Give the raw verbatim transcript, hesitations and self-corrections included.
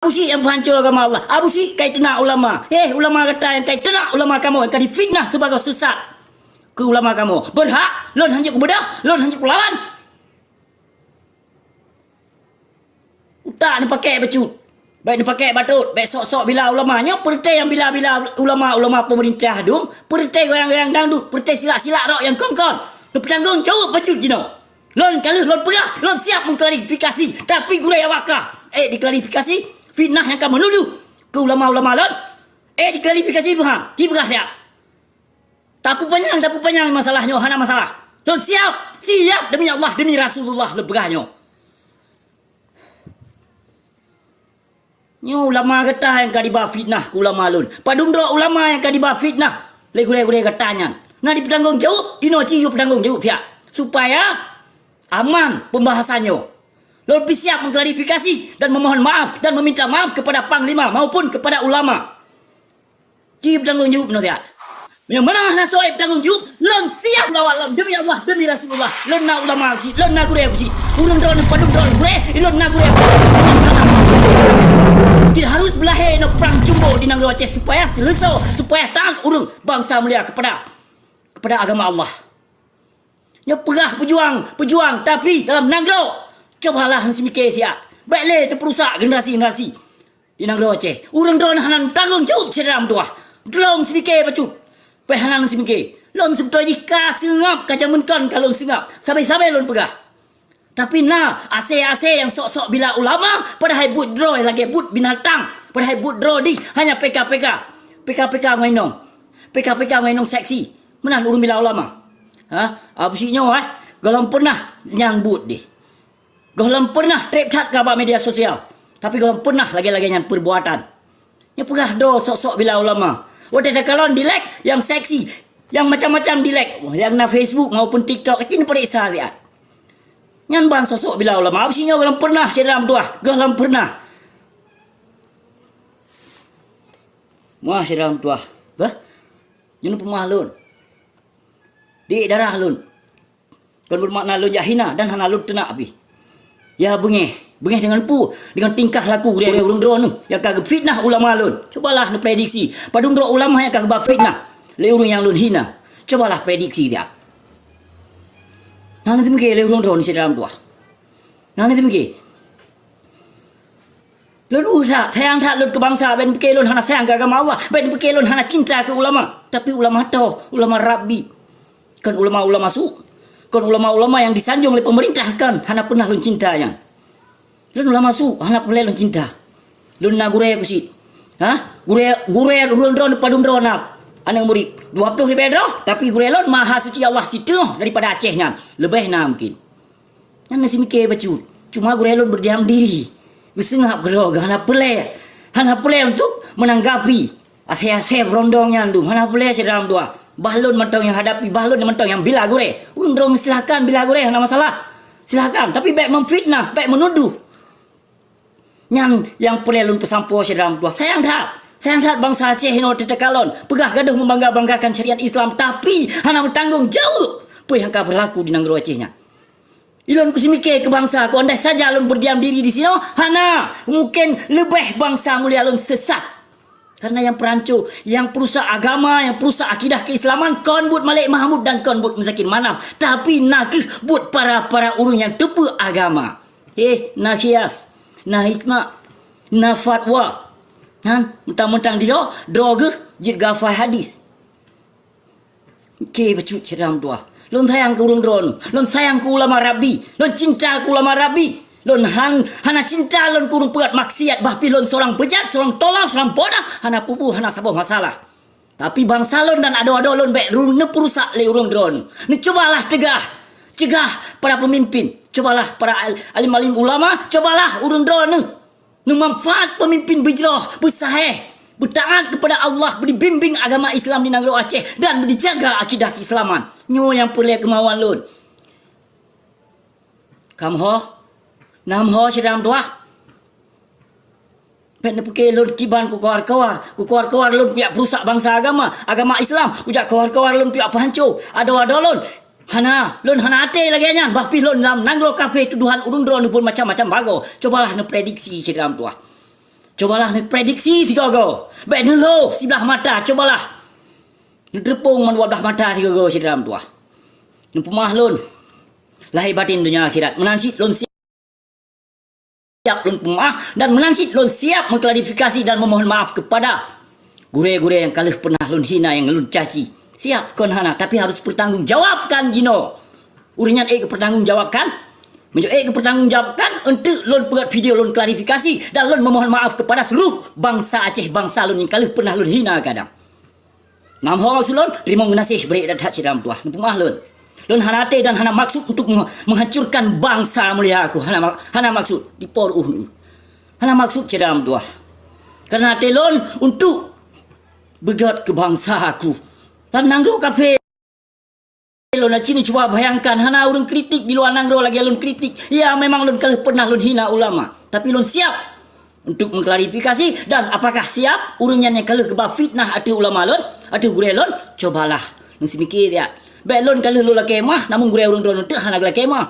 Abusyik nyang peuhanco agama Allah. Abusyik ka iteunak ulama. Eh, ulama gata nyang ka iteunak ulama kamoe, nyang ka difitnah sibagoe sesat keu ulama kamoe. Beurhak lôn hanjeuet kubeudôh, lôn hanjeuet kulawan. Utak neupakék bacut. Bèk neupakék batot, bèk sok-sok bila ulama. Nyoe peureuté nyang bila-bila ulama-ulama peumeurintah dum, peureuté goyang-goyang dangdut, peureuté silak-silak rok nyang kon-kon. Neupeutanggong jaweueb bacut jinoe. Lôn ka lheueh lôn peugah, lôn siap mengklarifikasi. Tapi gurèe awak kah, eh, diklarifikasi, fitnah nyang ka meunuduh keu ulama-ulama lôn, eh, diklarifikasi, paham? Ci peugah siap. Tapeupanyang, tapeupanyang masalah nyoe, hana masalah. Lôn siap, siap demi Allah, demi Rasulullah lôn peugah nyoe. Nyoe ulama gata nyang ka diba fitnah keu ulama lôn. Padum droe ulama nyang ka diba fitnah lé gurèe-gurèe gata nyan. Na dipeutanggong jaweueb, inoe ci yue peutanggong jaweueb siat. Supaya aman pembahasan nyoe. Lôn pih siap mengklarifikasi dan memohon maaf dan meminta maaf kepada panglima maupun kepada ulama. Ci peutanggong jaweueb nyoe siat. Meunyoe manah na soe peutanggong jaweueb, lôn siap lawan lôn demi Allah, demi Rasulullah. Lôn na ulama keuchik, lôn na gurèe keuchik. Ureueng droeneuh padum droe gurèe, lôn na gurèe keuchik. Tidak harus beulahé inoe prang cumbok di nanggroe Aceh supaya seuleusoe, supaya taat ureueng bansa mulia kepada, kepada agama Allah. Nyoe peugah peujuang, peujuang, tapi dalam nanggroe, cobalah neuseumiké siat. Bèk lé neupeurusak generasi-generasi di nanggroe Aceh. Ureueng droeneuh hana tanggong jaweueb syedara meutuwah. Droeneuh seumiké bacut. Pih hana lôn seumiké. Lôn seubeutôi jih ka seungab, ka jameun kon ka lôn seungab. Sabe-sabe lôn peugah. Tapi na asèe-asèe nyang sok-sok bila ulama, padahai buet droe lagèe buet binatang. Padahai buet droe dih hanya P K P K. P K P K ngon inong. P K P K ngon inong seksi. Meunan ureueng bila ulama. Ha? Abu Sik nyoe, eh? Gohlom pernah nyang buet dih. Gohlom pernah trép that ka bak media sosial, tapi gohlom pernah lagèe-lagèe nyan peubuatan. Nyoe peugah droe sok-sok bila ulama. Watèe takalon di-like nyang seksi, nyang macam-macam di-like, nyang na Facebook maupun TikTok, cit neupareksa siat. Nyan ban sok-sok bila ulama. Abu Sik nyoe gohlom pernah syedara meutuwah, gohlom pernah. Muah syedara meutuwah. Bah, nyoe peumahlon. Di darah lôn. Kon beumakna lôn jak hina dan hana lôn teunak pih. Ya beungéh, beungéh deungon peue? Deungon tingkah laku ureueng-ureueng droeneuh nyang ka geufitnah ulama lôn. Cubalah neuprediksi, padum droe ulama nyang ka geuba fitnah lé ureueng nyang lôn hina. Cubalah prediksi siat. Na neuseumiké lé ureueng droeneuh syedara meutuwah. Na neuseumiké. Lôn uroe that, sayang that lôn keu bansa, bèk neupiké lôn hana sayang keu agama Allah, bèk neupiké lôn hana cinta keu ulama. Tapi ulama toh, ulama Rabbi. Kon ulama-ulama su'. Kon ulama-ulama nyang disanjong lé peumeurintah, kon, hana peunah lôn cinta nyan. Lôn ulama su', hana peureulèe lôn cinta. Lôn na gurèe keuchik. Ha? Gurèe, gurèe ureueng droeneuh padum droe na aneuk murit. Dua ploh ribèe droe, tapi gurèe lôn maha suci Allah siteungoh daripada Aceh nyan. Leubeh na mungkin. Nyan na seumiké bacut. Cuma gurèe lôn beudiam diri. Geuseungab keudroe geuh hana peureulèe. Hana peureulèe untuk menanggapi asèe-asèe beurondong nyan dum. Hana peureulèe syedara meutuwah. Bah lôn mantong nyang hadapi, bah lôn mantong nyang bila gurèe. Ureueng droeneuh silahkan bila gurèe, hana masalah. Silahkan. Tapi bèk memfitnah, bèk menuduh. Nyan nyang peureulèe lôn peusampoe syedara meutuwah. Sayang that, sayang that bansa Aceh inoe teuka lôn. Peugah gadoh meubangga-banggakan syariat Islam, tapi hana meutanggong jaweueb peue nyang ka beurlaku di nanggroe Aceh nyan. Ilôn kuseumiké keu bansa ku, andai saja lôn beudiam diri disinoe, hana, mungken leubeh bansa mulia lôn seusat. Karena nyang peuranco, nyang peurusak agama, nyang peurusak akidah keuislaman, kon buet Malik Mahmud dan kon buet Muzakir Manaf, tapi nakeuh buet para-para ureueng nyang teupeue agama. Eh, na khias, na hikmah, na fatwa. Han, mentang-mentang di droe, droe geuh jeuet geuhafai hadis. Oke, bacut syedara meutuwah. Lôn sayang keu ureueng droeneuh. Lôn sayang keu ulama Rabbi. Lôn cinta keu ulama Rabbi. Lôn han-, hana cinta lôn keu ureueng peubuet maksiat, bah pih lôn seurang beujat, seurang tolol, seurang bodoh, hana peue-peue, hana saboh masalah. Tapi bansa lôn dan adoe-adoe lôn bèk ru-, neupeurusak lé ureueng droeneuh. Neucubalah teugah, cegah para pemimpin. Cubalah para al-, alim-alim ulama, cubalah ureueng droeneuh. Neumanfaat pemimpin beujroh, beusahéh, beutaat keupada Allah, beudibimbing agama Islam di nanggroe Aceh dan beudijaga akidah keuislaman. Nyoe nyang peureulèe keumawan lôn. Kam ho? Nam ho syedara meutuwah? Bèk neupiké lôn kiban kukawar-kawar. Kukawar-kawar lôn kujak peurusak bansa agama, agama Islam. Kujak kawar-kawar lôn kujak peuhanco adoe-adoe lôn. Hana, lôn hana até lagèe nyan. Bah pih lôn lam nanggroe kafé tuduhan ureueng droeneuh buet macam-macam bagoe. Cubalah neuprediksi syedara meutuwah. Cobalah neuprediksi sigoe-goe. Bék neulhôh siblah mata, cobalah neuteureupông mandua blah mata sigoe-goe, syedara meutuwah. Neupeumeu'ah lôn, lahé baten donya akhirat. Meunan cit lôn siap lôn peumeu'ah, dan meunan cit lôn siap mengklarifikasi dan memohon maaf kepada gurée-gurée nyang ka lheueh peunah lôn hina, nyang lôn caci. Siap kon hana, tapi harus pertanggungjawabkan jinoe. Ureuëng nyan ék geupeurtanggungjawabkan. Meunyoe ék geupeurtanggungjawabkan, eunteuk lôn peuet video lôn klarifikasi dan lôn memohon maaf kepada seluruh bansa Aceh, bansa lôn nyang ka lheueh peunah lôn hina kadang. Nam ho maksud lôn, teurimong geunaséh bri that-that syedara meutuwah. Neupeumeu'ah lôn. Lôn hana até dan hana maksud untuk meng-, menghancurkan bansa mulia aku. Hana ma-, hana maksud. Di por uh. Hana maksud syedara meutuwah. Karena até lôn untuk beugét keu bansa aku. Lam nanggroe kafé lôn, na cit cuba bayangkan, hana ureuëng kritik di luwa nanggroe lagée lôn kritik. Ya, memang lôn ka lheueh peunah lôn hina ulama, tapi lôn siap untuk mengklarifikasi. Dan apakah siap ureuëng nyan nyang ka lheueh geuba fitnah ateueh ulama lôn, ateueh gurée lôn? Cobalah neuseumiké siat. Bék lôn ka lheueh lôn lakée meu'ah, namun gurée ureuëng droeneuh teuk hana geulakée meu'ah.